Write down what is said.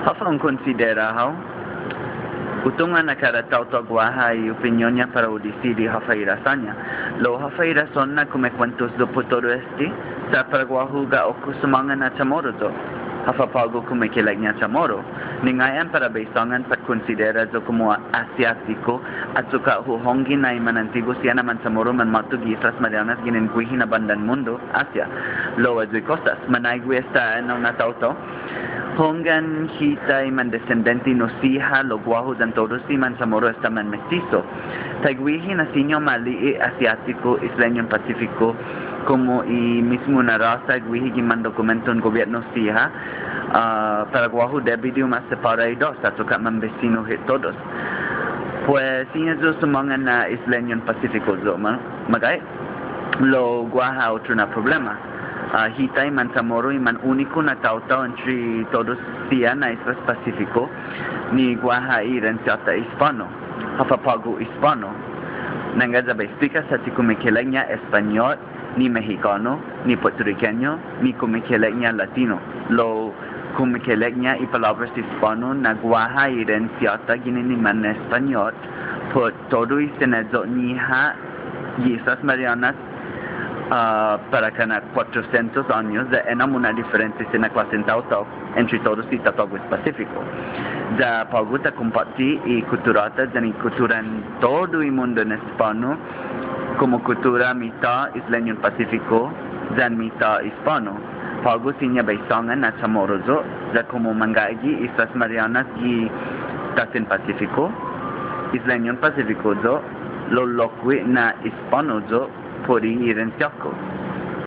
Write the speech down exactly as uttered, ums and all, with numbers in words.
Håfa un konsidera hao? Hu tungo' na kada taotao guaha i opinion-ña para u disidi håfa i rason-ña. Lao håfa i rason na kumuekuentos yu' put todu este, sa' para guåhu ga'o-ku sumångan na Chamoru yu'. Håfa på'go kumekeilek-ña Chamoru. Nangga ham para bai sångan pat konsidera yu' komu Asiåtiku, achokka' hu hongge na i manantigu siha na Manchamoru manmåtto gi Islas Marianas ginen guihi na bandan mundo, Asia. Lao ayu i kosas, man aigue esta enao na taotao. Hunggan hita i mandesendente nu siha, lao guåhu yan todu i Manchamoru esta manmestiso. Taiguihi na siña u ma li'e' Asiåtiku, Isleñon Pasifiko, komu i mismo na råsa guihi gi mandokumenton gobietno siha, ah, para guåhu debi di u ma separa i dos, achokka' manbesinu hit todos. Pues, siña yu' sumångan na Isleñon Pasifiko yu', ma-, magåhet. Lao guaha otro na problema. Ah, hita i Manchamoru i man uniku na taotao entre todu siha na islas Pasifiko ni guaha i irensiå-ta Ispånu. Håfa på'go Ispånu? Nangga ya bai esplika sa' ti kumekeilek-ña Españot, ni Mexikånu, ni Puertorikeño, ni kumekeilek-ña Latino. Lao kumekeilek-ña i palåbras Ispånu na guaha i irensiå-ta ginen i man Españot, put todu i sineyo-ñiha gi Islas Marianas, ah, para kana' kuåttrosientos åños, ya enao muna'diferente siha na klåsen taotao entre todu i tatå-gu Pasifiko. Ya på'go ta kompåtti i kutturå-ta yan i kutturan todu i mundo en Ispånu, komu kuttura mitå Isleñon Pasifiko, yan mitå Ispånu. På'go siña bai sångan na Chamoru yu', ya komu manggaige i Islas Marianas gi tåtten Pasifiko, Isleñon Pasifiko yu', lao lokkue' na Ispånu yu', put i irensiå-ku.